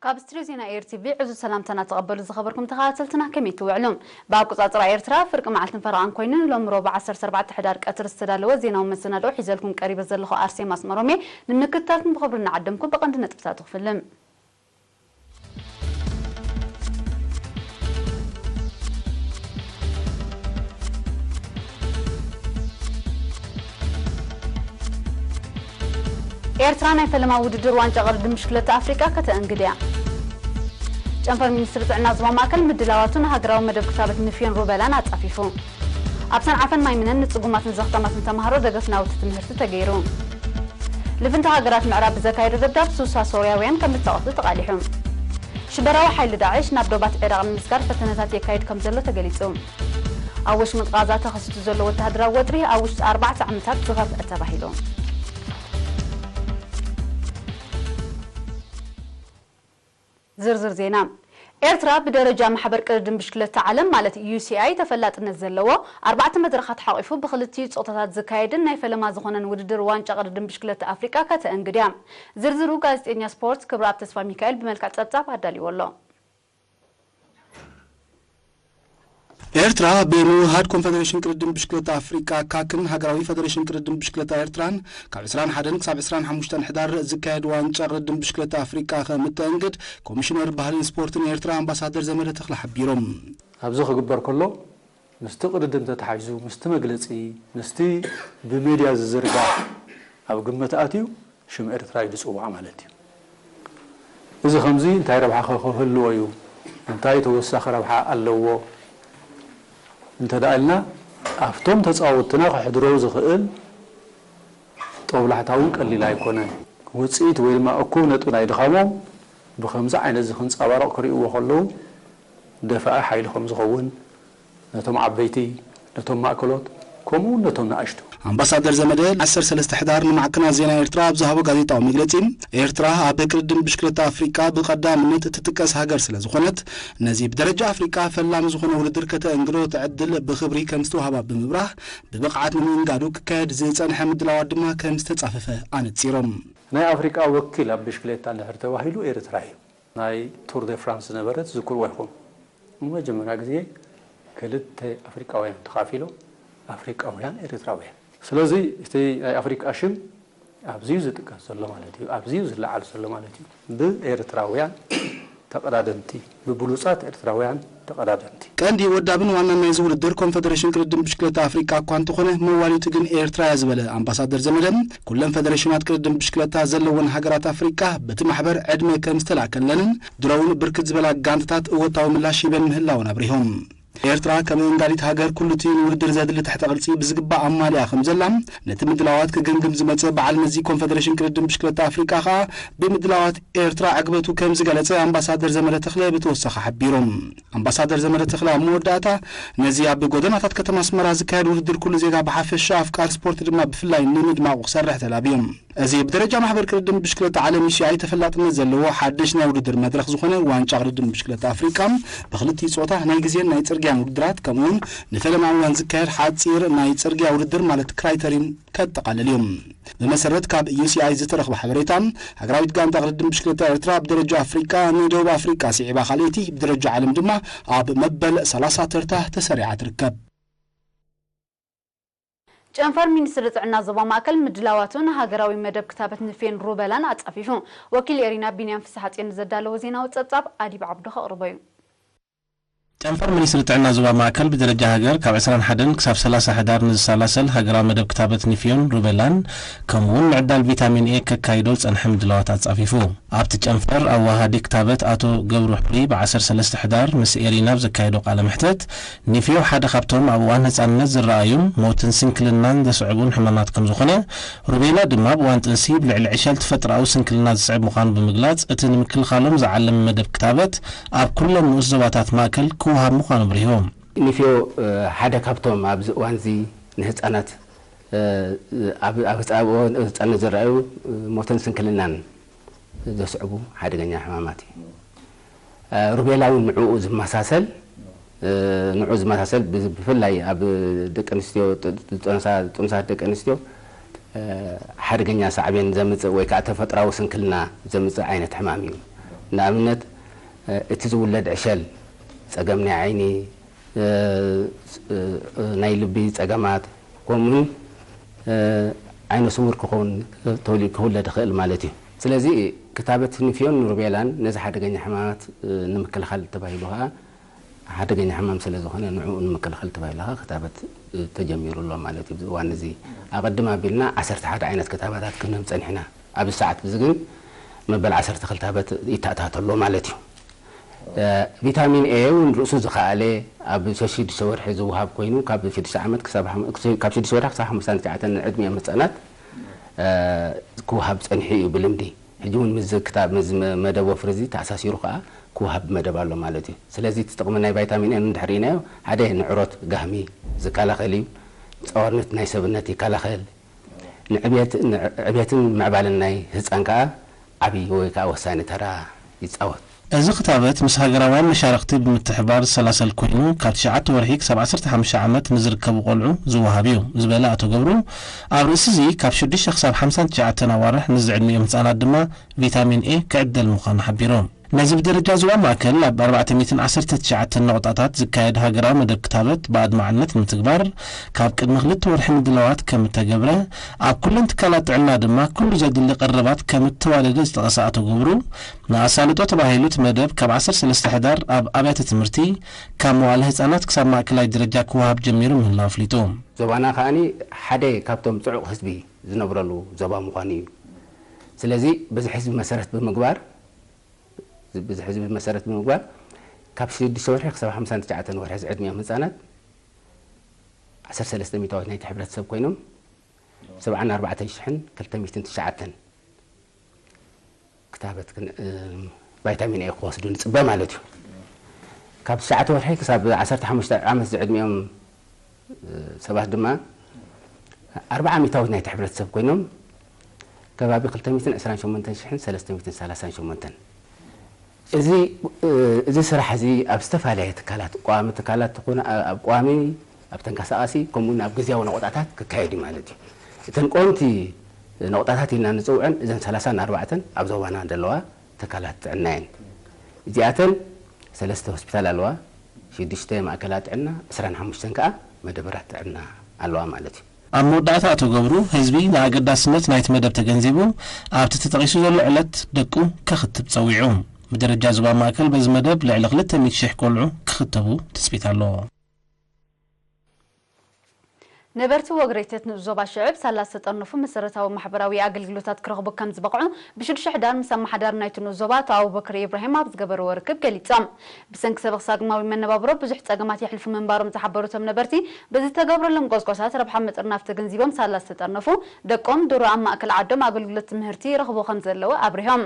ካብ ስቱድዮ ዜና ኤር ቲ ቪ ዕዙዝ ሰላምታና ተቐበሉ ዝኸበርኩም ተኸታተልትና፣ ከመይ ትውዕሉ? ብኣቆጻጽራ ኤርትራ ፍርቂ መዓልትን ፈረቓን ኮይኑ ንሎሚ ሮቡዕ ዓሰርተ ኣርባዕተ ሕዳር ቀትሪ ዝተዳለወ ዜናዊ መሰናድኦ ሒዘልኩም ቀሪበ ዘለኹ ኣርሴማ ኣስመሮም እየ። ንምክትታልኩም ብኽብሪ እናዓደምኩ ብቐንዲ ነጥብታቱ ክፍልም። ኤርትራ ናይ ፈለማ ውድድር ዋንጫ ቅድድም ብሽክለታ ኣፍሪቃ ከተእንግድ እያ። ጨንፈር ሚኒስትሪ ጥዕና ዞባ ማእከል ምድላዋቱ ንሃገራዊ መደብ ክታበት ንፍዮን ሩበላን ኣጻፊፉ። ኣብ ሰንዓፈን ማይምነን ንጽጉማትን ዘኽታማትን ተማሃሮ ደገፍ ናውቲ ትምህርቲ ተገይሩ። ልፍንቲ ሃገራት ምዕራብ ብዘካየዶ ደብዳብ ሱሳ ሶርያውያን ከም ዝተቐትሉ ተቓሊሑ። ሽበራዊ ሓይሊ ዳዕሽ ናብ ዶባት ዒራቕ ንምስጋር ፈተነታት የካይድ ከም ዘሎ ተገሊጹ። ኣብ ወሽመጥ ቓዛ ተኸሲቱ ዘሎ ወተሃደራዊ ወጥሪ ኣብ ውሽጢ ኣርባዕተ ዓመታት ክኸፍአ ተባሂሉ። ዝርዝር ዜና። ኤርትራ ብደረጃ ማሕበር ቅድድም ብሽክለታ ዓለም ማለት ዩ ሲ ኣይ ተፈላጥነት ዘለዎ ኣርባዕተ መድረኻት ሓቒፉ ብክልቲኡ ጾታታት ዝካየድን ናይ ፈለማ ዝኾነን ውድድር ዋንጫ ቅድድም ብሽክለታ ኣፍሪቃ ከተእንግድ እያ። ዝርዝሩ ጋዜጠኛ ስፖርት ክብረኣብ ተስፋ ሚካኤል ብመልክዕ ጸብጻብ ኣዳልዎ ኣሎ። ኤርትራ ብምውህሃድ ኮንፈደሬሽን ቅድድም ብሽክለታ ኣፍሪቃ ካክን ሃገራዊ ፈደሬሽን ቅድድም ብሽክለታ ኤርትራን ካብ ዕስራን ሓደን ክሳብ ዕስራን ሓሙሽተን ሕዳር ዝካየድ ዋንጫ ቅድድም ብሽክለታ ኣፍሪቃ ከም እተእንግድ ኮሚሽነር ባህልን ስፖርትን ኤርትራ ኣምባሳደር ዘመደ ተኽለ ሓቢሮም። ኣብዚ ክግበር ከሎ ምስቲ ቅድድም ተተሓሒዙ ምስቲ መግለጺ ምስቲ ብሜድያ ዝዝርጋሕ ኣብ ግምት ኣትዩ ሽም ኤርትራ እዩ ዝጽዋዕ ማለት እዩ። እዚ ከምዚ እንታይ ረብሓ ከ ክህልዎ እዩ? እንታይ ተወሳኺ ረብሓ ኣለዎ? እንተ ደኣ ኢልና ኣብቶም ተጻወትትና ክሕድሮ ዝኽእል ጦብላሕታ እውን ቀሊል ኣይኮነን። ውጽኢት ወይ ድማ እኩብ ነጥቢ ናይ ድኻሞም ብኸምዚ ዓይነት እዚ ክንጸባረቕ ክርእይዎ ከለዉ ደፋኢ ሓይሊ ከም ዝኸውን ነቶም ዓበይቲ፣ ነቶም ማእከሎት፣ ከምኡ እውን ነቶም ንኣሽቱ። ኣምባሳደር ዘመደ ዓሰርተ ሰለስተ ሕዳር ንማዕከናት ዜና ኤርትራ ኣብ ዝሃቦ ጋዜጣዊ መግለጺ፣ ኤርትራ ኣብ ቅድድም ብሽክለታ ኣፍሪቃ ብቐዳምነት እትጥቀስ ሃገር ስለ ዝኾነት፣ ነዚ ብደረጃ ኣፍሪቃ ፈላሚ ዝኾነ ውድድር ከተእንግዶ እቲ ዕድል ብኽብሪ ከም ዝተዋህባ ብምብራህ፣ ብብቕዓት ንምእንጋዱ ክካየድ ዝጸንሐ ምድላዋት ድማ ከም ዝተጻፈፈ ኣነጺሮም። ናይ ኣፍሪቃ ወኪል ኣብ ብሽክሌታ እንድሕር ተባሂሉ ኤርትራ እዩ። ናይ ቱር ደ ፍራንስ ዝነበረ ትዝክርዎ ኢኹም። ንመጀመርያ ግዜ ክልተ ኣፍሪቃውያን ተኻፊሎም፣ ኣፍሪቃውያን ኤርትራውያን። ስለዚ እቲ ናይ ኣፍሪቃ ሽም ኣብዚዩ ዝጥቀስ ዘሎ ማለት እዩ፣ ኣብዚዩ ዝለዓል ዘሎ ማለት እዩ። ብኤርትራውያን ተቐዳደምቲ፣ ብብሉጻት ኤርትራውያን ተቐዳደምቲ። ቀንዲ ወዳብን ዋናን ናይዚ ውድድር ኮንፈደሬሽን ቅድድም ብሽክለታ ኣፍሪቃ እኳ እንተኾነ፣ መዋሊቱ ግን ኤርትራ እያ ዝበለ ኣምባሳደር ዘመደ፣ ኩለን ፈደሬሽናት ቅድድም ብሽክለታ ዘለወን ሃገራት ኣፍሪቃ በቲ ማሕበር ዕድመ ከም ዝተላከለንን ድሮውን ብርክት ዝበላ ጋንታታት እወታዊ ምላሽ ሂበን ምህላወን ኣብሪሆም። ኤርትራ ከም እንጋዲት ሃገር ኩሉ እቲ ንውድድር ዘድሊ ትሕተ ቅርጺ ብዝግባእ ኣማሊኣ ከም ዘላ ነቲ ምድላዋት ክግምግም ዝመጸ በዓል መዚ ኮንፈደሬሽን ቅድድም ብሽክለታ ኣፍሪቃ ከኣ ብምድላዋት ኤርትራ ዕግበቱ ከም ዝገለጸ ኣምባሳደር ዘመደ ተኽለ ብተወሳኺ ሓቢሮም። ኣምባሳደር ዘመደ ተኽለ ኣብ መወዳእታ ነዚ ኣብ ጎደናታት ከተማ ኣስመራ ዝካየድ ውድድር ኩሉ ዜጋ ብሓፈሻ ኣፍቃሪ ስፖርት ድማ ብፍላይ ንምድማቑ ክሰርሕ ተላብዮም። እዚ ብደረጃ ማሕበር ቅድድም ብሽክለታ ዓለም ዩ ሲ ኣይ ተፈላጥነት ዘለዎ ሓድሽ ናይ ውድድር መድረኽ ዝኾነ ዋንጫ ቅድድም ብሽክለታ ኣፍሪቃ ብክልቲኡ ጾታ ናይ ግዜን ናይ ጽርግያን ውድድራት ከምኡውን ንፈለማ እዋን ዝካየድ ሓጺር ናይ ጽርግያ ውድድር ማለት ክራይተሪን ከጠቓልል እዩ። ብመሰረት ካብ ዩ ሲ ኣይ ዝተረኽበ ሓበሬታ፣ ሃገራዊት ጋንታ ቅድድም ብሽክለታ ኤርትራ ብደረጃ ኣፍሪቃ ንደቡብ ኣፍሪቃ ስዒባ ካልኣይቲ፣ ብደረጃ ዓለም ድማ ኣብ መበል ሰላሳ ተርታ ተሰሪዓ ትርከብ። ጨንፈር ሚኒስትሪ ጥዕና ዞባ ማእከል ምድላዋቱ ንሃገራዊ መደብ ክታበት ንፌን ሩበላን ኣጻፊፉ። ወኪል ኤሪና ቢንያም ፍስሓጽዮን ንዘዳለዎ ዜናዊ ጸብጻብ ኣዲብ ዓብዱ ከቕርቦ እዩ። ጨንፈር ሚኒስትሪ ጥዕና ዞባ ማእከል ብደረጃ ሃገር ካብ ዕስራን ሓደን ክሳብ ሰላሳ ሕዳር ንዝሰላሰል ሃገራዊ መደብ ክታበት ንፍዮን ሩበላን ከምኡውን ምዕዳል ቪታሚን ኤ ከካይዶ ዝጸንሐ ምድላዋት ኣጻፊፉ። ኣብቲ ጨንፈር ኣዋሃዲ ክታበት ኣቶ ገብሩ ሕሩይ ብዓሰርተ ሰለስተ ሕዳር ምስ ኤሪና ኣብ ዘካየዶ ቃለ መሕተት፣ ኒፍዮ ሓደ ካብቶም ኣብ እዋን ህጻንነት ዝረኣዩን ሞትን ስንክልናን ዘስዕቡን ሕማማት ከም ዝኾነ፣ ሩቤላ ድማ ኣብ እዋን ጥንሲ ብልዕሊ ዕሸል ተፈጥሮኣዊ ስንክልና ዝስዕብ ምዃኑ ብምግላጽ፣ እቲ ንምክልኻሎም ዝዓለመ መደብ ክታበት ኣብ ኩለን ንኡስ ዞባታት ማእከል ክወሃብ ምዃኑ ኣብሪሆም። ኒፍዮ፣ እ፣ ሓደ ካብቶም ኣብዚ እዋንዚ ንህጻናት፣ እ፣ ኣብ፣ ኣብ ህጻ-፣ ህጻንነት ዝረኣዩ፣ እ፣ ሞትን ስንክልናን ዘስዕቡ ሓደገኛ ሕማማት እዩ። እ፣ ሩቤላ እውን ንዕኡ ዝመሳሰል፣ እ፣ ንዕኡ ዝመሳሰል ብ-፣ ብፍላይ ኣብ ደቂ ኣንስትዮ፣ ጥ-፣ ጥንሳ-፣ ጥንሳት ደቂ ኣንስትዮ፣ እ፣ ሓደገኛ ሳዕቤን ዘምጽእ ወይ ከዓ ተፈጥራዊ ስንክልና ዘምጽእ ዓይነት ሕማም እዩ። ንኣብነት እቲ ዝውለድ ዕሸል ጸገም ናይ ዓይኒ፣ ናይ ልቢ ጸገማት፣ ከምኡውን ዓይነ ስውር ክኸውን ተወሊዱ ክውለድ ይኽእል ማለት እዩ። ስለዚ ክታበት ንፍዮን ሩቤላን ነዚ ሓደገኛ ሕማማት ንምክልኻል ተባሂሉ ከኣ ሓደገኛ ሕማም ስለ ዝኾነ ንዕኡ ንምክልኻል ተባሂሉ ከኣ ክታበት ተጀሚሩ ኣሎ ማለት እዩ። ኣብዚ እዋን እዚ ኣቐድም ኣቢልና ዓሰርተ ሓደ ዓይነት ክታባታት ክንህብ ጸኒሕና። ኣብዚ ሰዓት እዚ ግን መበል ዓሰርተ ክልተ ክታበት ይተኣታቶ ኣሎ ማለት እዩ። እ፣ ቪታሚን ኤ እውን ርእሱ ዝኸኣለ ኣብ ሽዱሽተ ወርሒ ዝወሃብ ኮይኑ ካብ ሽዱሽተ ዓመት ክሳብ ሓም-፣ ካብ ሽዱሽተ ወርሒ ክሳብ ሓሙሽተ ትሽዓተ ዕድሚኦም ህጻናት፣ እ፣ ክወሃብ ጸኒሑ እዩ ብልምዲ። ሕጂ እውን ምስዚ ክታብ፣ ምስዚ መ-፣ መደብ ወፍሪ እዚ ተኣሳሲሩ ከኣ ክወሃብ መደብ ኣሎ ማለት እዩ። ስለዚ እቲ ጥቕሚ ናይ ቫይታሚን ኤ እንድሕር ርኢናዮ፣ ሓደ ንዕሮት ጋህሚ ዝከላኸል እዩ። ጸዋርነት ናይ ሰብነት ይከላኸል። ንዕብየት-፣ ንዕብየትን ምዕባለን ናይ ህጻን ከኣ ዓቢ ወይ ከኣ ወሳኒ ተራ ይጻወት። እዚ ክታበት ምስ ሃገራውያን መሻርኽቲ ብምትሕባር ዝሰላሰል ኮይኑ፣ ካብ ትሽዓተ ወርሒ ክሳብ ዓሰርተ ሓሙሽተ ዓመት ንዝርከቡ ቆልዑ ዝወሃብ እዩ ዝበለ ኣቶ ገብሩ፣ ኣብ ርእሲ እዚ ካብ ሽዱሽተ ክሳብ ሓምሳን ትሽዓተን ኣዋርሕ ንዝዕድሚኦም ህጻናት ድማ ቪታሚን ኤ ክዕደል ምዃኑ ሓቢሩ። ነዚ ብደረጃ ዞባ ማእከል ኣብ ኣርባዕተ ሚእትን ዓሰርተ ትሽዓተን ነቑጣታት ዝካየድ ሃገራዊ መደብ ክታበት ብኣድማዕነት ንምትግባር ካብ ቅድሚ ክልተ ወርሒ ምድላዋት ከም እተገብረ፣ ኣብ ኩለን ትካላት ጥዕና ድማ ኩሉ ዘድሊ ቀረባት ከም እተዋደደ ዝጠቐሰ ኣቶ ገብሩ፣ ንኣሳልጦ ተባሂሉ እቲ መደብ ካብ ዓሰርተ ሰለስተ ሕዳር ኣብ ኣብያተ ትምህርቲ፣ ካብ መዋለ ህጻናት ክሳብ ማእከላይ ደረጃ ክወሃብ ጀሚሩ ምህላው ኣፍሊጡ። ዞባና ከኣ ሓደ ካብቶም ጽዑቕ ህዝቢ ዝነብረሉ ዞባ ምዃኑ እዩ። ስለዚ በዚ ህዝቢ መሰረት ብምግባር፣ በዚ ህዝቢ መሰረት ብምግባር፣ ካብ ሽዱሽተ ወርሒ ክሳብ ሓምሳን ትሽዓተን ወርሒ ዝዕድሚኦም ህጻናት ዓሰርተ ሰለስተ ሚእታዊት ናይቲ ሕብረተሰብ ኮይኖም፣ ሰብዓን ኣርባዕተን ሽሕን ክልተ ሚእትን ትሽዓተን ክታበት ክን-፣ እ፣ ቫይታሚን ኤ ክወስዱ ንጽበ ማለት እዩ። ካብ ትሽዓተ ወርሒ ክሳብ ዓሰርተ ሓሙሽተ ዓመት ዝዕድሚኦም፣ እ፣ ሰባት ድማ ኣርብዓ ሚእታዊት ናይቲ ሕብረተሰብ ኮይኖም፣ ከባቢ ክልተ ሚእትን ዕስራን ሸሞንተን ሽሕን ሰለስተ ሚእትን ሰላሳን ሸሞንተን። እዚ፣ እ፣ እዚ ስራሕ እዚ ኣብ ዝተፈላለየ ትካላት፣ ቀዋሚ ትካላት ትኹን፣ ኣ-፣ ኣብ ቀዋሚ፣ ኣብ ተንቀሳቓሲ፣ ከምኡውን ኣብ ግዝያዊ ነቑጣታት ክካየድ እዩ ማለት እዩ። እተን ቀወምቲ ነቑጣታት ኢልና ንጽውዐን እዘን ሰላሳን ኣርባዕተን ኣብ ዞባና ዘለዋ ትካላት ጥዕና እየን። እዚኣተን ሰለስተ ሆስፒታል ኣለዋ፣ ሽዱሽተ ማእከላት ጥዕና፣ ዕስራን ሓሙሽተን ከኣ መደበራት ጥዕና ኣለዋ ማለት እዩ። ኣብ መወዳእታ ኣቶ ገብሩ፣ ህዝቢ ንኣገዳስነት ናይቲ መደብ ተገንዚቡ፣ ኣብቲ ተጠቒሱ ዘሎ ዕለት ደቁ ከኽትብ ጸዊዑ። ብደረጃ ዞባ ማእከል በዚ መደብ ልዕሊ ክልተ ሚእቲ ሽሕ ቆልዑ ክኽተቡ ትጽቢት ኣሎ። ነበርቲ ወግሬተት ንኡስ ዞባ ሽዕብ ሳላ ዝተጠርነፉ መሰረታዊ ማሕበራዊ ኣገልግሎታት ክረኽቡ ከም ዝበቕዑ ብሽዱሽተ ሕዳር ምስ ኣመሓዳሪ ናይቲ ንኡስ ዞባ ኣቶ ኣቡበክር ኢብራሂም ኣብ ዝገበርዎ ርክብ ገሊጾም። ብሰንኪ ሰበኽ ሳግማዊ መነባብሮ ብዙሕ ጸገማት የሕልፉ ምንባሮም ዝሓበሩ እቶም ነበርቲ፣ ብዝተገብረሎም ጎስጓሳት ረብሓ ምጥርናፍ ተገንዚቦም ሳላ ዝተጠርነፉ ደቆም ድሮ ኣብ ማእከል ዓዶም ኣገልግሎት ትምህርቲ ይረኽቡ ከም ዘለዉ ኣብሪሆም።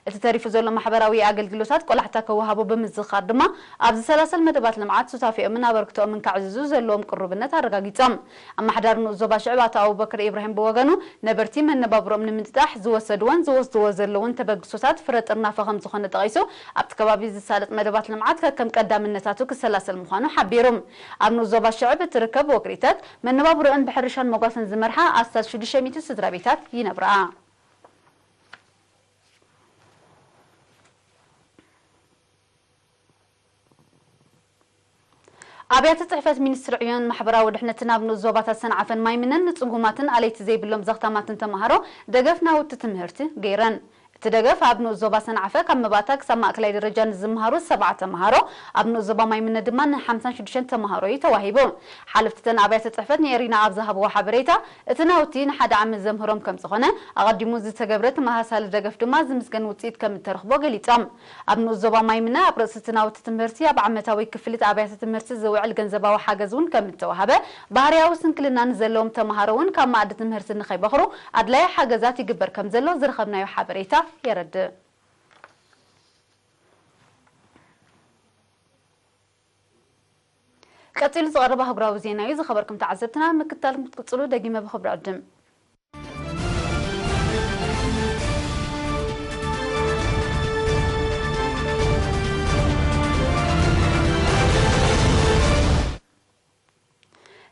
እቲ ተሪፉ ዘሎ ማሕበራዊ ኣገልግሎታት ቆላሕታ ከወሃቦ ብምዝኻር ድማ፣ ኣብ ዝሰላሰል መደባት ልምዓት ሱታፌኦምን ኣበርክቶኦምን ከዕዝዙ ዘለዎም ቅሩብነት ኣረጋጊጾም። ኣመሓዳሪ ንኡስ ዞባ ሽዕብ ኣቶ ኣቡበክር ኢብራሂም ብወገኑ፣ ነበርቲ መነባብሮኦም ንምንጥጣሕ ዝወሰድዎን ዝወስድዎ ዘለውን ተበግሶታት ፍረ ጥርናፈ ከም ዝኾነ ጠቒሱ፣ ኣብቲ ከባቢ ዝሳለጥ መደባት ልምዓት ከከም ቀዳምነታቱ ክሰላሰል ምዃኑ ሓቢሩ። ኣብ ንኡስ ዞባ ሽዕብ እትርከብ ወግሪተት፣ መነባብሮኣን ብሕርሻን መጓሰን ዝመርሓ ኣስታት ሽዱሽተ ሚእቲ ስድራ ቤታት ይነብራ። ኣብያተ ጽሕፈት ሚኒስትሪ ዕዮን ማሕበራዊ ድሕነትን ኣብ ንኡስ ዞባታት ሰንዓፈን ማይምነን ንጽጉማትን ኣለይቲ ዘይብሎም ዘኽታማትን ተመሃሮ ደገፍ ናውቲ ትምህርቲ ገይረን። እቲ ደገፍ ኣብ ንኡስ ዞባ ሰንዓፈ ካብ መባእታ ክሳብ ማእከላይ ደረጃ ንዝመሃሩ ሰብዓ ተመሃሮ፣ ኣብ ንኡስ ዞባ ማይምነ ድማ ንሓምሳን ሽዱሽተን ተመሃሮ እዩ ተዋሂቡ። ሓለፍቲ እተን ኣብያተ ጽሕፈት ንኤሪና ኣብ ዝሃብዎ ሓበሬታ፣ እቲ ናውቲ ንሓደ ዓመት ዘምህሮም ከም ዝኾነ፣ ኣቐዲሙ ዝተገብረ ተመሳሳሊ ደገፍ ድማ ዝምስገን ውጽኢት ከም እተረኽቦ ገሊጾም። ኣብ ንኡስ ዞባ ማይምነ ኣብ ርእሲ እቲ ናውቲ ትምህርቲ ኣብ ዓመታዊ ክፍሊት ኣብያተ ትምህርቲ ዝውዕል ገንዘባዊ ሓገዝ እውን ከም እተዋሃበ፣ ባህርያዊ ስንክልና ንዘለዎም ተመሃሮ እውን ካብ መኣዲ ትምህርቲ ንኸይበኽሩ ኣድላዪ ሓገዛት ይግበር ከም ዘሎ ዝረኸብናዮ ሓበሬታ የረድእ። ቀጺሉ ዝቐርብ ኣህጉራዊ ዜና እዩ። ዝኸበርኩም ተዓዘብትና፣ ምክትታልኩም ክትቅጽሉ ደጊመ ብኽብሪ ዕድም።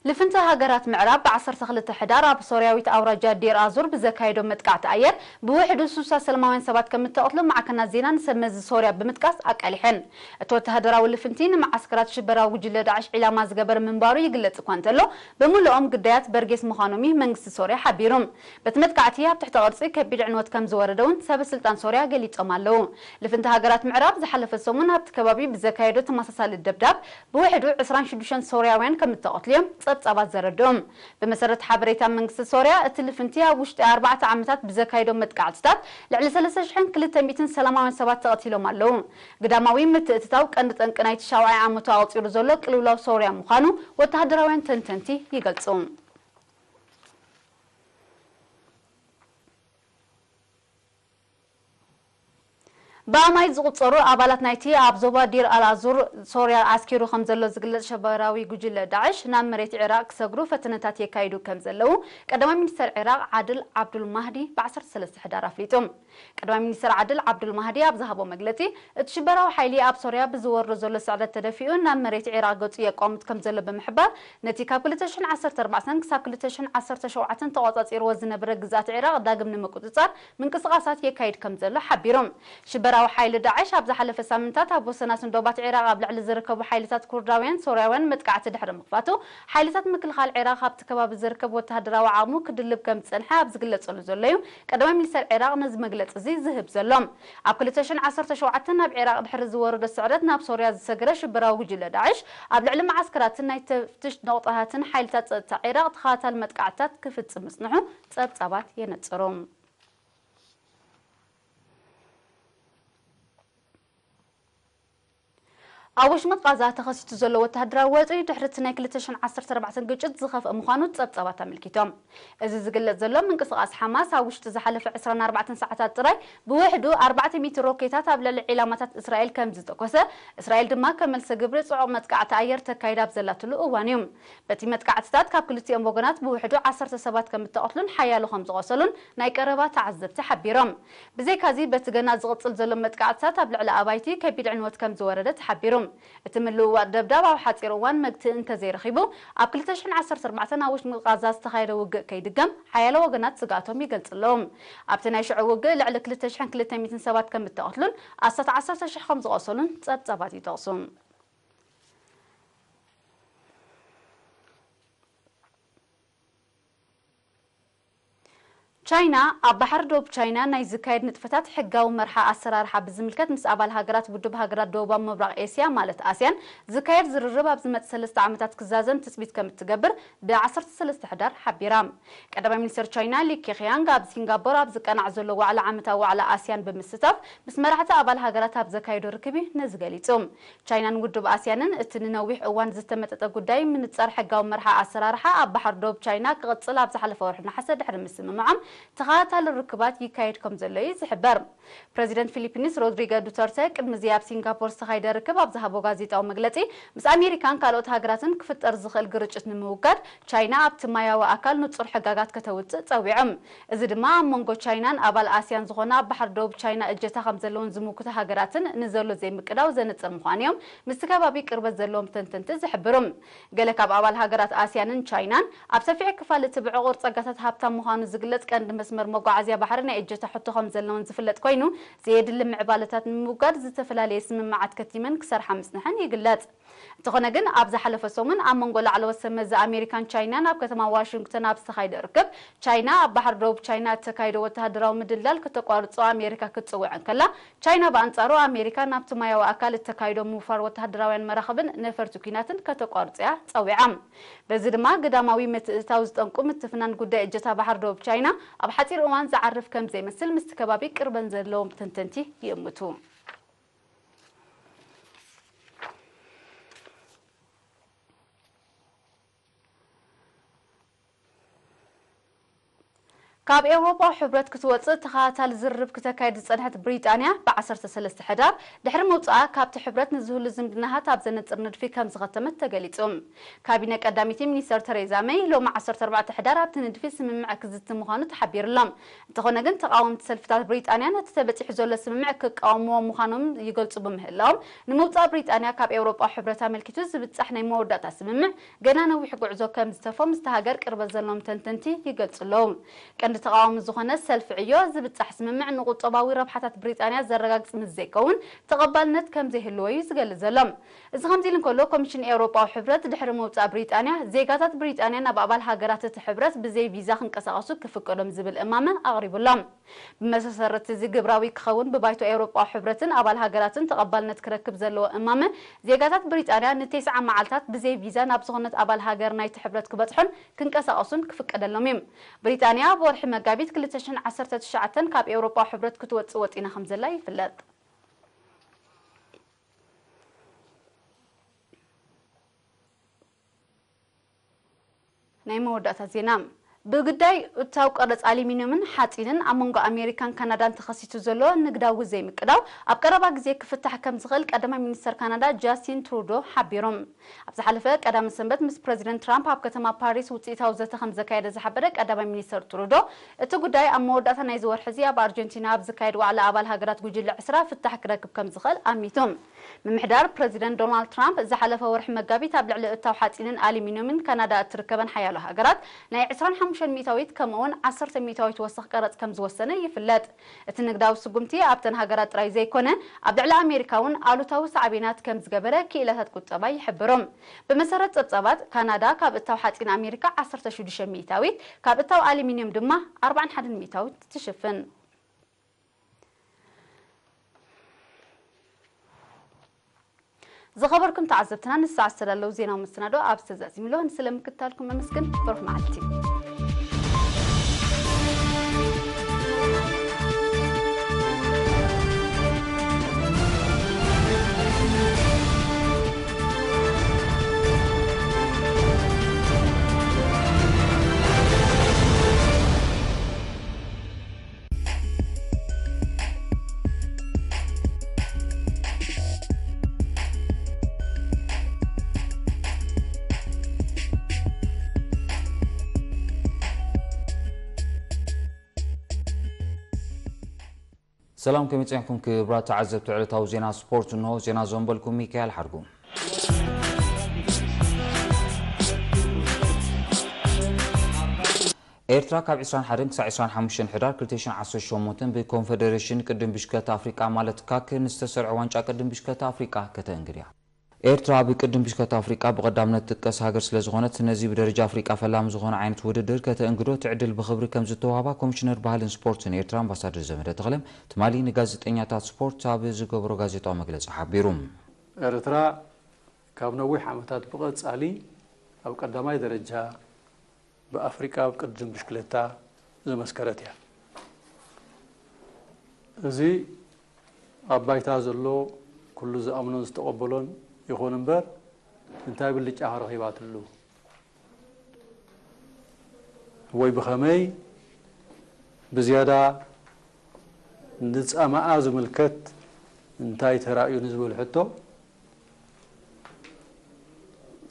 ልፍንቲ እዛ ሃገራት ምዕራብ ብ12 ሕዳር ኣብ ሶርያዊት ኣውራጃ ዴር ኣዙር ብዘካየዶ መጥቃዕቲ ኣየር ብውሕዱ ሱሳ ሰላማውያን ሰባት ከም እተቐትሉ ማዕከናት ዜና ንሰብ መዚ ሶርያ ብምጥቃስ ኣቃሊሐን። እቲ ወተሃደራዊ ልፍንቲ ንመዓስከራት ሽበራዊ ጉጅለ ዳዕሽ ዒላማ ዝገበረ ምንባሩ ይግለጽ እኳ እንተሎ፣ ብምሉኦም ግዳያት በርጌስ ምዃኖም እዩ መንግስቲ ሶርያ ሓቢሩ። በቲ መጥቃዕቲ ኣብ ትሕቲ ቅርጺ ከቢድ ዕንወት ከም ዝወረደ እውን ሰበ ስልጣን ሶርያ ገሊጾም ኣለዉ። ልፍንቲ ሃገራት ምዕራብ ዝሓለፈ ሰሙን ኣብቲ ከባቢ ብዘካየዶ ተመሳሳሊ ደብዳብ ብውሕዱ ዕስራን ሽዱሽተን ሶርያውያን ከም እተቐትሉ እዮም ጸብጻባት ዘረድኡ። ብመሰረት ሓበሬታ መንግስቲ ሶርያ፣ እቲ ልፍንቲ ኣብ ውሽጢ ኣርባዕተ ዓመታት ብዘካየዶ መጥቃዕትታት ልዕሊ ሰለስተ ሽሕን ክልተ ሚእትን ሰላማውያን ሰባት ተቐቲሎም ኣለዉ። ግዳማዊ ምትእትታው ቀንዲ ጠንቂ ናይቲ ሻውዓይ ዓመቱ ኣቑጺሩ ዘሎ ቅልውላው ሶርያ ምዃኑ ወተሃደራውያን ተንተንቲ ይገልጹ። ብኣማይ ዝቑጸሩ ኣባላት ናይቲ ኣብ ዞባ ዲር ኣልኣዙር ሶርያ ዓስኪሩ ከም ዘሎ ዝግለጽ ሸበራዊ ጉጅለ ዳዕሽ ናብ መሬት ዒራቕ ክሰግሩ ፈተነታት የካይዱ ከም ዘለዉ ቀዳማይ ሚኒስተር ዒራቕ ዓድል ዓብዱል ማህዲ ብ13 ሕዳር ኣፍሊጡ። ቀዳማይ ሚኒስተር ዓድል ዓብዱል ማህዲ ኣብ ዝሃቦ መግለጺ፣ እቲ ሽበራዊ ሓይሊ ኣብ ሶርያ ብዝወርዶ ዘሎ ስዕረት ተደፊኡ ናብ መሬት ዒራቕ ገጹ የቋምት ከም ዘሎ ብምሕባር፣ ነቲ ካብ ክልተ ሽሕን ዓሰርተ ኣርባዕተን ክሳብ ክልተ ሽሕን ዓሰርተ ሸውዓተን ተቖጻጺርዎ ዝነበረ ግዝኣት ዒራቕ ዳግም ንምቁጽጻር ምንቅስቓሳት የካይድ ከም ዘሎ ሓቢሩ። ሽበራዊ ሓይሊ ዳዕሽ ኣብ ዝሓለፈ ሳምንታት ኣብ ወሰናስን ዶባት ዒራቕ ኣብ ልዕሊ ዝርከቡ ሓይልታት ኩርዳውያን ሶርያውያን መጥቃዕቲ ድሕሪ ምኽፋቱ፣ ሓይልታት ምክልኻል ዒራቕ ኣብቲ ከባቢ ዝርከብ ወተሃደራዊ ዓቕሙ ክድልብ ከም ዝጸንሐ ኣብ ዝግለጸሉ ዘሎ እዩ ቀዳማይ ሚኒስተር ዒራቕ ነዚ መግለጺ እዚ ዝህብ ዘሎ። ኣብ ክልተ ሽሕን ዓሰርተ ሸውዓተን ናብ ዒራቕ ድሕሪ ዝወረዶ ስዕረት ናብ ሶርያ ዝሰገረ ሽበራዊ ጉጅለ ዳዕሽ፣ ኣብ ልዕሊ መዓስከራትን ናይ ተፍትሽ ነቑጣታትን ሓይልታት ጸጥታ ዒራቕ ተኸታታሊ መጥቃዕትታት ክፍጽም ምጽንሑ ጸብጻባት የነጽሩ። ኣብ ወሽመጥ ቃዛ ተኸሲቱ ዘሎ ወተሃደራዊ ወጥሪ ድሕሪ እቲ ናይ ክልተ ሽሕን ዓሰርተ ኣርባዕተን ግጭት ዝኸፍአ ምዃኑ ጸብጻባት ኣመልኪቶም። እዚ ዝግለጽ ዘሎ ምንቅስቓስ ሓማስ ኣብ ውሽጢ ዝሓለፈ ዕስራን ኣርባዕተን ሰዓታት ጥራይ ብውሕዱ ኣርባዕተ ሚእቲ ሮኬታት ኣብ ልዕሊ ዒላማታት እስራኤል ከም ዝተኮሰ፣ እስራኤል ድማ ከም መልሰ ግብሪ ጽዑቕ መጥቃዕቲ ኣየር ተካይድ ኣብ ዘላትሉ እዋን እዩ። በቲ መጥቃዕትታት ካብ ክልቲኦም ወገናት ብውሕዱ ዓሰርተ ሰባት ከም እተቐትሉን ሓያሎ ከም ዝቖሰሉን ናይ ቀረባ ተዓዘብቲ ሓቢሮም። ብዘይካዚ በቲ ገና ዝቕጽል ዘሎ መጥቃዕትታት ኣብ ልዕሊ ኣባይቲ ከቢድ ዕንወት ከም ዝወረደ ተሓቢሩ። እቲ ምልውዋጥ ደብዳብ ኣብ ሓጺር እዋን መግትኢ እንተዘይረኺቡ፣ ኣብ ክልተ ሽሕን ዓሰርተ ኣርባዕተን ኣብ ውሽጢ ቃዛ ዝተኻየደ ውግእ ከይድገም ሓያሎ ወገናት ስግኣቶም ይገልጹ ኣለዉ። ኣብቲ ናይ ሽዑ ውግእ ልዕሊ ክልተ ሽሕን ክልተ ሚእትን ሰባት ከም እተቐትሉን ኣስታት ዓሰርተ ሽሕ ከም ዝቖሰሉን ጸብጻባት ይጠቕሱ። ቻይና ኣብ ባሕሪ ደቡብ ቻይና ናይ ዝካየድ ንጥፈታት ሕጋዊ መርሓ ኣሰራርሓ ብዝምልከት ምስ ኣባል ሃገራት ውድብ ሃገራት ደቡባዊ ምብራቕ ኤስያ ማለት ኣስያን ዝካየድ ዝርርብ ኣብ ዝመጽእ ሰለስተ ዓመታት ክዛዘም ትጽቢት ከም እትገብር ብ13 ሕዳር ሓቢራ። ቀዳማይ ሚኒስተር ቻይና ሊ ኬክያንግ ኣብ ሲንጋፖር ኣብ ዝቀናዕ ዘሎ ዋዕላ ዓመታዊ ዋዕላ ኣስያን ብምስታፍ ምስ መራሕቲ ኣባል ሃገራት ኣብ ዘካየዶ ርክብ እዩ ነዚ ገሊጹ። ቻይናን ውድብ ኣስያንን እቲ ንነዊሕ እዋን ዝተመጠጠ ጉዳይ ምንጻር ሕጋዊ መርሓ ኣሰራርሓ ኣብ ባሕሪ ደቡብ ቻይና ክቕጽል ኣብ ዝሓለፈ ወርሒ ነሓሰ ድሕሪ ምስምምዖም ተኸታታሊ ርክባት ይካየድ ከም ዘሎ እዩ ዝሕበር። ፕረዚደንት ፊሊፒንስ ሮድሪጎ ዱተርተ ቅድሚ እዚ ኣብ ሲንጋፖር ዝተኻየደ ርክብ ኣብ ዝሃቦ ጋዜጣዊ መግለጺ፣ ምስ ኣሜሪካን ካልኦት ሃገራትን ክፍጠር ዝኽእል ግርጭት ንምውጋድ ቻይና ኣብቲ ማያዊ ኣካል ንጹር ሕጋጋት ከተውጽእ ጸዊዖም። እዚ ድማ ኣብ መንጎ ቻይናን ኣባል ኣስያን ዝኾና ኣብ ባሕሪ ደቡብ ቻይና እጀታ ከም ዘለወን ዝምውክታ ሃገራትን ንዘሎ ዘይምቅዳው ዘነጽር ምዃኑ እዮም ምስቲ ከባቢ ቅርበት ዘለዎም ተንተንቲ ዝሕብሩ። ገለ ካብ ኣባል ሃገራት ኣስያንን ቻይናን ኣብ ሰፊሕ ክፋል እቲ ብዕቑር ጸጋታት ሃብታም ምዃኑ ዝግለጽ ቀንዲ መስመር መጓዓዝያ ባሕሪ ናይ እጀታ ሕቶ ከም ዘለወን ዝፍለጥ ኮይኑ፣ ዘየድሊ ምዕባለታት ንምውጋድ ዝተፈላለየ ስምምዓት ከቲመን ክሰርሓ ምጽንሐን ይግለጽ። እንተኾነ ግን፣ ኣብ ዝሓለፈ ሰሙን ኣብ መንጎ ላዕለዎት ሰብ መዚ ኣሜሪካን ቻይናን ኣብ ከተማ ዋሽንግተን ኣብ ዝተኻየደ ርክብ፣ ቻይና ኣብ ባሕሪ ደቡብ ቻይና እተካይዶ ወተሃደራዊ ምድልዳል ከተቋርጾ ኣሜሪካ ክትጽውዕ እንከላ፣ ቻይና ብኣንጻሩ ኣሜሪካ ናብቲ ማያዊ ኣካል እተካይዶ ምውፋር ወተሃደራውያን መራኽብን ነፈርቲ ኲናትን ከተቋርጾ እያ ጸዊዓ። በዚ ድማ ግዳማዊ ምትእትታው ዝጠንቁ ምትፍናን ጉዳይ እጀታ ባሕሪ ደቡብ ቻይና ኣብ ሓጺር እዋን ዝዓርፍ ከም ዘይመስል ምስቲ ከባቢ ቅርበን ዘለዎም ተንተንቲ ይእምቱ። ካብ ኤውሮጳዊ ሕብረት ክትወጽእ ተኸታታሊ ዝርርብ ክተካየድ ዝጸንሐት ብሪጣንያ፣ ብ ዓሰርተ ሰለስተ ሕዳር ድሕሪ ምውጽኣ ካብቲ ሕብረት ንዝህሉ ዝምድናታት ኣብ ዘነጽር ንድፊ ከም ዝኸተመት ተገሊጹ። ካቢነ ቀዳመይቲ ሚኒስተር ተሬዛ መይ ሎሚ ዓሰርተ ኣርባዕተ ሕዳር ኣብቲ ንድፊ ስምምዕ ክዝቲ ምዃኑ ተሓቢሩ'ሎ። እንተኾነ ግን ተቓወምቲ ሰልፍታት ብሪጣንያ ነቲ ተበጺሑ ዘሎ ስምምዕ ክቃወምዎ ምዃኖም ይገልጹ ብምህላዎም፣ ንምውጻእ ብሪጣንያ ካብ ኤውሮጳዊ ሕብረት ኣመልኪቱ ዝብጻሕ ናይ መወዳእታ ስምምዕ ገና ነዊሕ ጉዕዞ ከም ዝተርፎ ምስቲ ሃገር ቅርበት ዘለዎም ተንተንቲ ይገልጹ ኣለዉ። ቀንዲ ተቓዋሚ ዝኾነ ሰልፊ ዕዮ፣ ዝብጻሕ ስምምዕ ንቁጠባዊ ረብሓታት ብሪጣንያ ዘረጋግጽ ምስ ዘይከውን ተቐባልነት ከም ዘይህልዎ እዩ ዝገልጽ ዘሎ። እዚ ከምዚ ኢሉ እንከሎ፣ ኮሚሽን ኤውሮጳዊ ሕብረት ድሕሪ ምውጻእ ብሪጣንያ፣ ዜጋታት ብሪጣንያ ናብ ኣባል ሃገራት እቲ ሕብረት ብዘይ ቪዛ ክንቀሳቐሱ ክፍቀዶም ዝብል እማመ ኣቕሪቡ ኣሎ። ብመሰረት እዚ ግብራዊ ክኸውን ብባይቶ ኤውሮጳዊ ሕብረትን ኣባል ሃገራትን ተቐባልነት ክረክብ ዘለዎ እማመ፣ ዜጋታት ብሪጣንያ ንቴስዓ መዓልታት ብዘይ ቪዛ ናብ ዝኾነት ኣባል ሃገር ናይቲ ሕብረት ክበጽሑን ክንቀሳቐሱን ክፍቀደሎም እዩ። ብሪጣንያ ኣብ ወርሒ መጋቢት ክልተ ሽሕን ዓሰርተ ትሽዓተን ካብ ኤውሮጳዊ ሕብረት ክትወጽእ ወጢና ከም ዘላ ይፍለጥ። ናይ መወዳእታ ዜና። ብጉዳይ እታው ቀረጽ ኣሉሚንየምን ሓጺንን ኣብ መንጎ ኣሜሪካን ካናዳን ተኸሲቱ ዘሎ ንግዳዊ ዘይምቅዳው ኣብ ቀረባ ግዜ ክፍታሕ ከም ዝኽእል ቀዳማይ ሚኒስተር ካናዳ ጃስቲን ትሩዶ ሓቢሮም። ኣብ ዝሓለፈ ቀዳመ ሰንበት ምስ ፕረዚደንት ትራምፕ ኣብ ከተማ ፓሪስ ውጽኢታዊ ዘተ ከም ዘካየደ ዝሓበረ ቀዳማይ ሚኒስተር ትሩዶ፣ እቲ ጉዳይ ኣብ መወዳእታ ናይዚ ወርሒ እዚ ኣብ ኣርጀንቲና ኣብ ዝካየድ ዋዕላ ኣባል ሃገራት ጉጅለ ዕስራ ፍታሕ ክረክብ ከም ዝኽእል ኣሚቱ። ምምሕዳር ፕረዚደንት ዶናልድ ትራምፕ ዝሓለፈ ወርሒ መጋቢት ኣብ ልዕሊ እታው ሓጺንን ኣሉሚንየምን ካናዳ እትርከበን ሓያሎ ሃገራት ናይ ዕስራን ሓሙሽተን ሚእታዊት ከምኡውን ዓሰርተ ሚእታዊት ወሰኽ ቀረጽ ከም ዝወሰነ ይፍለጥ። እቲ ንግዳዊ ስጉምቲ ኣብተን ሃገራት ጥራይ ዘይኮነ፣ ኣብ ልዕሊ ኣሜሪካ እውን ኣሉታዊ ሳዕቤናት ከም ዝገበረ ክኢላታት ቁጠባ ይሕብሩ። ብመሰረት ጸብጻባት፣ ካናዳ ካብ እታው ሓጺን ኣሜሪካ ዓሰርተ ሽዱሽተ ሚእታዊት፣ ካብ እታው ኣሉሚንየም ድማ ኣርባዓን ሓደን ሚእታዊት ትሽፍን። ዝኸበርኩም ተዓዘብትና፣ ንሰዓት ዝተዳለዉ ዜናዊ መሰናዶ ኣብዚ ተዛዚሙ ኣሎ። ንስለ ምክትታልኩም ኣመስግን። ብሩኽ መዓልቲ። ሰላም፣ ከመይ ጸኒሕኩም ክቡራት ተዓዘብቲ ዕለታዊ ዜና ስፖርት? እንሆ ዜና ዘንበልኩም ሚካኤል ሓድጉ። ኤርትራ ካብ ዕስራን ሓደን ክሳዕ ዕስራን ሓሙሽተን ሕዳር ክልተ ሽሕን ዓሰርተ ሸሞንተን ብኮንፈደሬሽን ቅድድም ብሽክለታ ኣፍሪቃ ማለት ካክ ንዝተሰርዐ ዋንጫ ቅድድም ብሽክለታ ኣፍሪቃ ከተእንግድ እያ። ኤርትራ ኣብ ቅድድም ብሽክለታ ኣፍሪቃ ብቐዳምነት ትጥቀስ ሃገር ስለ ዝኾነት፣ ነዚ ብደረጃ ኣፍሪቃ ፈላሚ ዝኾነ ዓይነት ውድድር ከተእንግዶ እቲ ዕድል ብኽብሪ ከም ዝተዋህባ ኮሚሽነር ባህልን ስፖርትን ኤርትራ ኣምባሳደር ዘመደ ተኽለ ትማሊ ንጋዜጠኛታት ስፖርት ኣብ ዝገበሮ ጋዜጣዊ መግለጺ ሓቢሩ። ኤርትራ ካብ ነዊሕ ዓመታት ብቐጻሊ ኣብ ቀዳማይ ደረጃ ብኣፍሪቃ ኣብ ቅድድም ብሽክለታ ዝመስከረት እያ። እዚ ኣብ ባይታ ዘሎ ኩሉ ዝኣምኖን ዝተቐበሎን ይኹን እምበር፣ እንታይ ብልጫ ረኺባትሉ ወይ ብኸመይ ብዝያዳ ንጻማኣ ዝምልከት እንታይ ተራእዩ ንዝብል ሕቶ፣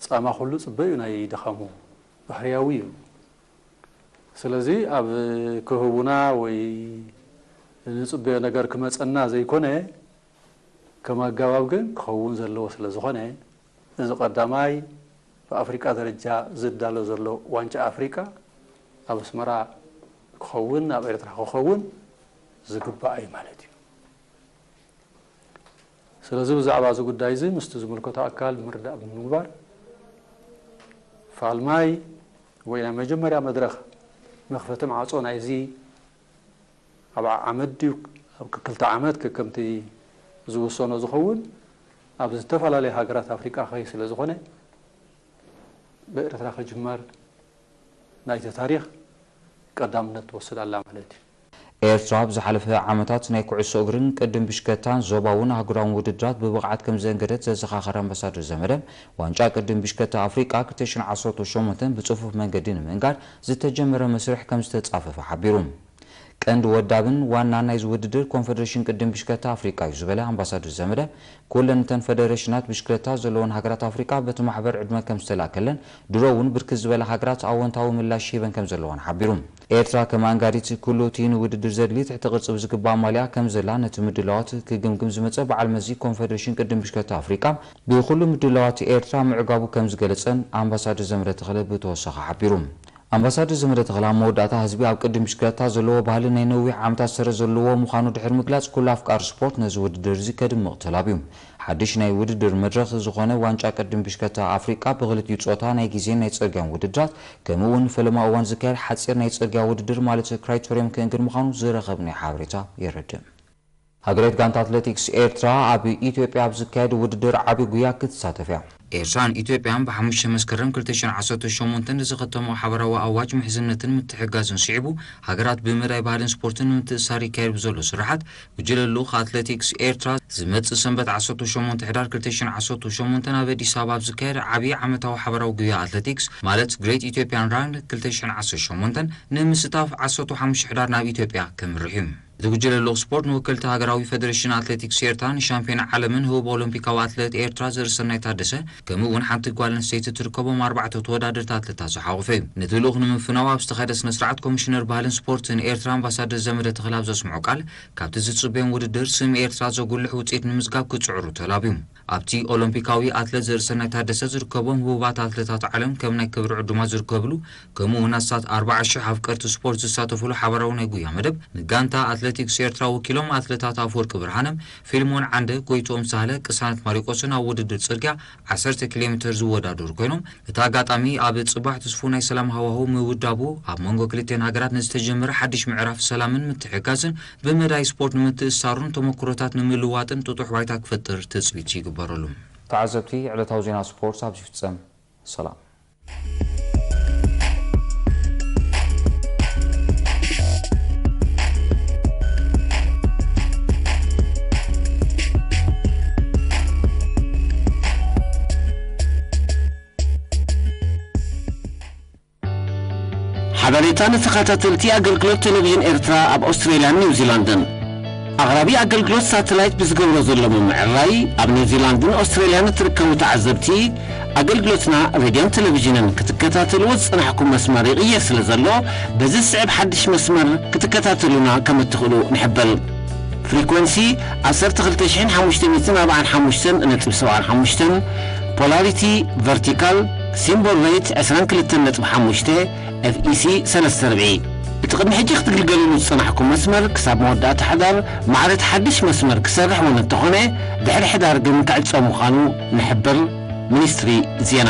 ጻማ ኩሉ ጽበ እዩ ናይ ድኻሙ፣ ባህርያዊ እዩ። ስለዚ ኣብ ክህቡና ወይ ንጽበዮ ነገር ክመጸና ዘይኮነ፣ ከም ኣገባብ ግን ክኸውን ዘለዎ ስለ ዝኾነ፣ እዚ ቀዳማይ ብኣፍሪቃ ደረጃ ዝዳሎ ዘሎ ዋንጫ ኣፍሪቃ ኣብ ኣስመራ ክኸውን፣ ኣብ ኤርትራ ክኸውን ዝግባእ እዩ ማለት እዩ። ስለዚ ብዛዕባ እዚ ጉዳይ እዚ ምስቲ ዝምልከቶ ኣካል ምርዳእ ብምግባር፣ ፋልማይ ወይ ናይ መጀመርያ መድረኽ መኽፈቲ ማዕጾ ናይዚ ኣብ ዓመት ድዩ ኣብ ክልተ ዓመት ከከምቲ ዝውሰኖ ዝኸውን ኣብ ዝተፈላለዩ ሃገራት ኣፍሪቃ ክኸይ ስለ ዝኾነ፣ ብኤርትራ ክጅመር ናይቲ ታሪኽ ቀዳምነት ትወስድ ኣላ ማለት እዩ። ኤርትራ ኣብ ዝሓለፈ ዓመታት ናይ ኩዕሶ እግርን ቅድም ብሽከታን ዞባውን ኣህጉራውን ውድድራት ብብቕዓት ከም ዘንገደት ዘዘኻኸረ ኣምባሳደር ዘመደ፣ ዋንጫ ቅድም ብሽከታ ኣፍሪቃ ክልተ ሽሕን ዓሰርተ ሸሞንተን ብጽፉፍ መንገዲ ንምእንጋድ ዝተጀመረ መስርሕ ከም ዝተጻፈፈ ሓቢሩ። ቀንዲ ወዳብን ዋናን ናይዚ ውድድር ኮንፈደሬሽን ቅድም ብሽከታ ኣፍሪቃ እዩ ዝበለ ኣምባሳደር ዘመደ፣ ኩለን እተን ፈደረሽናት ብሽክለታ ዘለወን ሃገራት ኣፍሪቃ በቲ ማሕበር ዕድመ ከም ዝተላከለን፣ ድሮ እውን ብርክት ዝበላ ሃገራት ኣወንታዊ ምላሽ ሂበን ከም ዘለዋን ሓቢሩ። ኤርትራ ከም ኣንጋዲት ኩሉ እቲ ንውድድር ዘድሊ ትሕቲ ቅርጺ ብዝግባእ ኣማሊኣ ከም ዘላ ነቲ ምድላዋት ክግምግም ዝመጸ በዓል መዚ ኮንፈደሬሽን ቅድም ብሽክለታ ኣፍሪቃ ብኩሉ ምድላዋት ኤርትራ ምዕጋቡ ከም ዝገለጸን ኣምባሳደር ዘመደ ተኽለ ብተወሳኺ ሓቢሩ። ኣምባሳደር ዘመደ ተኽለ ኣብ መወዳእታ ህዝቢ ኣብ ቅድም ብሽክለታ ዘለዎ ባህሊ ናይ ነዊሕ ዓመታት ሰረት ዘለዎ ምዃኑ ድሕሪ ምግላጽ ኩሉ ኣፍቃሪ ስፖርት ነዚ ውድድር እዚ ከድምቕ ተላብዩ። ሓድሽ ናይ ውድድር መድረኽ ዝኾነ ዋንጫ ቅድም ብሽክለታ ኣፍሪቃ ብክልቲኡ ጾታ ናይ ግዜን ናይ ጽርግያን ውድድራት ከምኡ እውን ፈለማ እዋን ዝካየድ ሓጺር ናይ ጽርግያ ውድድር ማለት ክራይቶርየም ክእንግድ ምዃኑ ዝረኸብናዮ ሓበሬታ የረድእ። ሃገራዊት ጋንታ ኣትሌቲክስ ኤርትራ ኣብ ኢትዮጵያ ኣብ ዝካየድ ውድድር ዓቢ ጉያ ክትሳተፍ እያ። ኤርትራን ኢትዮጵያን ብሓሙሽተ መስከረም ክልተ ሽሕን ዓሰርተ ሸሞንተን ንዝኸተምኦ ሓበራዊ ኣዋጅ ምሕዝነትን ምትሕግጋዝን ስዒቡ፣ ሃገራት ብመዳይ ባህልን ስፖርትን ንምትእስሳር ይካየድ ብዘሎ ስራሓት፣ ጉጅለ ልኡኽ ኣትሌቲክስ ኤርትራ ዝመጽእ ሰንበት ዓሰርተ ሸሞንተ ሕዳር ክልተ ሽሕን ዓሰርተ ሸሞንተን ኣብ ኣዲስ ኣበባ ኣብ ዝካየድ ዓቢ ዓመታዊ ሓበራዊ ጉያ ኣትሌቲክስ ማለት ግሬት ኢትዮጵያን ራን ክልተ ሽሕን ዓሰርተ ሸሞንተን ንምስታፍ ዓሰርተ ሓሙሽተ ሕዳር ናብ ኢትዮጵያ ከምርሕ እዩ። እቲ ጉጅለ ልኡኽ ስፖርት ንወከልቲ ሃገራዊ ፈደሬሽን ኣትሌቲክስ ኤርትራ፣ ንሻምፒዮን ዓለምን ህቡብ ኦሎምፒካዊ ኣትሌት ኤርትራ ዘርእሰናይ ታደሰ፣ ከምኡ እውን ሓንቲ ጓል ኣንስተይቲ ትርከቦም ኣርባዕተ ተወዳደርቲ ኣትሌታት ዝሓቖፈ እዩ። ነቲ ልኡኽ ንምፍናው ኣብ ዝተኻየደ ስነ ስርዓት ኮሚሽነር ባህልን ስፖርትን ኤርትራ ኣምባሳደር ዘመደ ተኽለ ኣብ ዘስምዖ ቃል፣ ካብቲ ዝጽበዮም ውድድር ስም ኤርትራ ዘጉልሕ ውጽኢት ንምዝጋብ ክጽዕሩ ተላብዩ። ኣብቲ ኦሎምፒካዊ ኣትሌት ዘርእሰናይ ታደሰ ዝርከቦም ህቡባት ኣትሌታት ዓለም ከም ናይ ክብሪ ዕዱማት ዝርከብሉ፣ ከምኡ እውን ኣስታት ኣርባዓ ሽሕ ኣፍቀርቲ ስፖርት ዝሳተፍሉ ሓበራዊ ናይ ጉያ መደብ፣ ንጋንታ ኣትሌቲክስ ኤርትራ ወኪሎም ኣትሌታት ኣፍወርቂ ብርሃነ፣ ፊልሞን ዓንደ፣ ጎይትኦም ሳህለ፣ ቅሳነት ማሪቆስን ኣብ ውድድር ጽርግያ ዓሰርተ ኪሎ ሜትር ዝወዳደሩ ኮይኖም፣ እቲ ኣጋጣሚ ኣብ ጽባሕ ትስፉው ናይ ሰላም ሃዋህው ምውዳቡ፣ ኣብ መንጎ ክልቲኤን ሃገራት ንዝተጀመረ ሓድሽ ምዕራፍ ሰላምን ምትሕግጋዝን ብመዳይ ስፖርት ንምትእስሳሩን ተመክሮታት ንምልዋጥን ጥጡሕ ባይታ ክፈጥር ትጽቢት ይግበረሉ። ተዓዘብቲ፣ ዕለታዊ ዜና ስፖርት ኣብዚ ይፍጸም። ሰላም። ሓበሬታ ንተኸታተልቲ ኣገልግሎት ቴሌቪዥን ኤርትራ ኣብ ኣውስትሬልያን ኒውዚላንድን። ኣቕራቢ ኣገልግሎት ሳተላይት ብዝገብሮ ዘሎ ምምዕራይ፣ ኣብ ኒውዚላንድን ኣውስትሬልያን እትርከቡ ተዓዘብቲ፣ ኣገልግሎትና ሬድዮን ቴሌቪዥንን ክትከታተልዎ ዝጸናሕኩም መስመር ይቕየር ስለ ዘሎ፣ በዚ ዝስዕብ ሓድሽ መስመር ክትከታተሉና ከም እትኽእሉ ንሕብር። ፍሪኮንሲ ዓሰርተ ክልተ ሽሕን ሓሙሽተ ሚእትን ኣርባዓን ሓሙሽተን ነጥቢ ሰብዓን ሓሙሽተን፣ ፖላሪቲ ቨርቲካል፣ ሲምቦል ሬት ዕስራን ክልተን ነጥቢ ሓሙሽተ፣ ኤፍ ኢ ሲ ሰለስተ ርብዒ። እቲ ቅድሚ ሕጂ ክትግልገሉሉ ዝጸናሕኩም መስመር ክሳብ መወዳእታ ሕዳር ማዕረ እቲ ሓድሽ መስመር ክሰርሕ እውን እንተኾነ፣ ድሕሪ ሕዳር ግን ክዕጸው ምዃኑ ንሕብር። ሚኒስትሪ ዜና።